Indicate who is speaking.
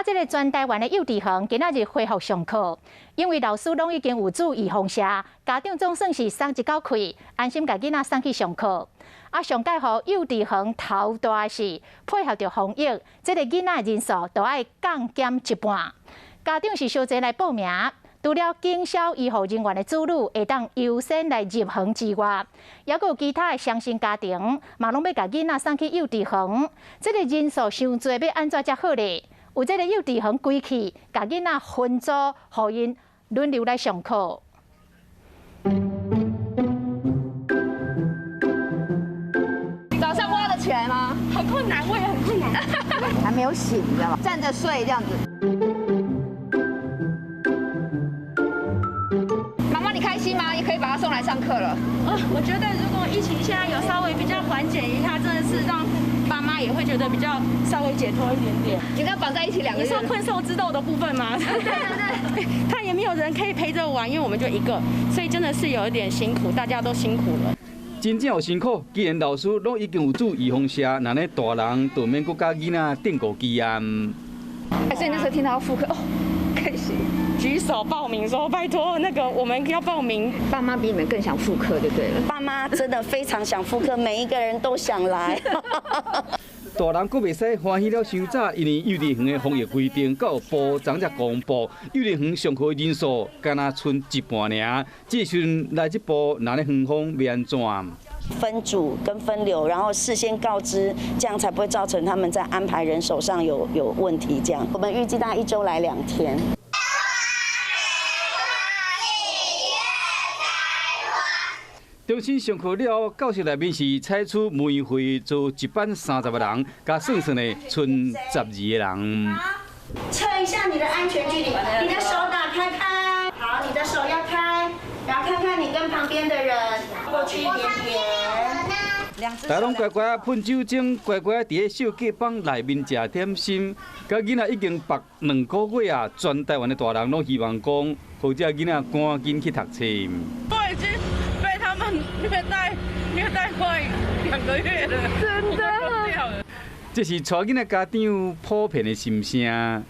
Speaker 1: 這个全台灣的幼稚園今仔日恢復上課，因為老師攏已經有注預防射，家長總算是鬆一口氣，安心共囡仔送去上課。啊，上蓋予幼稚園頭大的是配合著防疫，這个囡仔人數都愛降減一半。家長是相齊來報名，除了警消醫護人員的子女會當優先來入園之外，猶閣有其他的雙薪家庭嘛，攏欲共囡仔送去幼稚園。這个人數傷濟，欲按怎才好咧？有這个幼稚園歸去，共囡仔分組，予𪜶輪流來上課。
Speaker 2: 早上挖得起來嗎？
Speaker 3: 很困難，我也很困難，
Speaker 2: 還沒有醒，你知道嗎？站着睡這樣子。媽媽，你開心嗎？也可以把他送來上課了。
Speaker 3: 我覺得如果疫情現在有稍微比較緩解一下，真的是讓爸媽也會覺得比較稍微解脫一點點。
Speaker 2: 你跟他綁在一起兩個月。
Speaker 3: 你說困獸之鬥的部分嗎？
Speaker 2: 對對對。
Speaker 3: 他也沒有人可以陪着玩，因為我們就一個，所以真的是有一點辛苦，大家都辛苦了。
Speaker 4: 真正有辛苦，既然老師攏已經有注預防射，那呢大人就免閣佮囡仔釘孤枝啊。
Speaker 2: 所以那時候聽到要復課，哦，開心，
Speaker 3: 舉手報名說拜託，那個我們要報名。
Speaker 2: 爸媽比你們更想復課就對了。
Speaker 5: 爸媽真的非常想復課，每一個人都想來。
Speaker 4: 大人閣袂使歡喜了傷早，因為幼稚園的防疫規定閣有部昨才公布，幼稚園上課人數敢若賰一半爾。這時陣來這步，那咧園方欲按怎？
Speaker 5: 分組跟分流，然後事先告知，這樣才不會造成他們在安排人手上有問題。這樣，我們預計大概一周來2天。
Speaker 4: 中心上課了，教室內面是採取每會坐一班30個人，佮算算呢，賰12個人。
Speaker 5: 測一下你的安全距離，你的手打開開，好，你的手要開，然後看看你跟旁邊的人過去一點點。
Speaker 4: 大家攏乖乖噴酒精，乖乖佇咧小隔房內面食點心。佮囡仔已經縛2個月啊，全台灣的大人攏希望講，予這囡仔趕緊去讀冊。
Speaker 3: 我已經被他們虐待快2個月了，
Speaker 2: 真的。
Speaker 4: 這是帶囡仔家長普遍的心聲。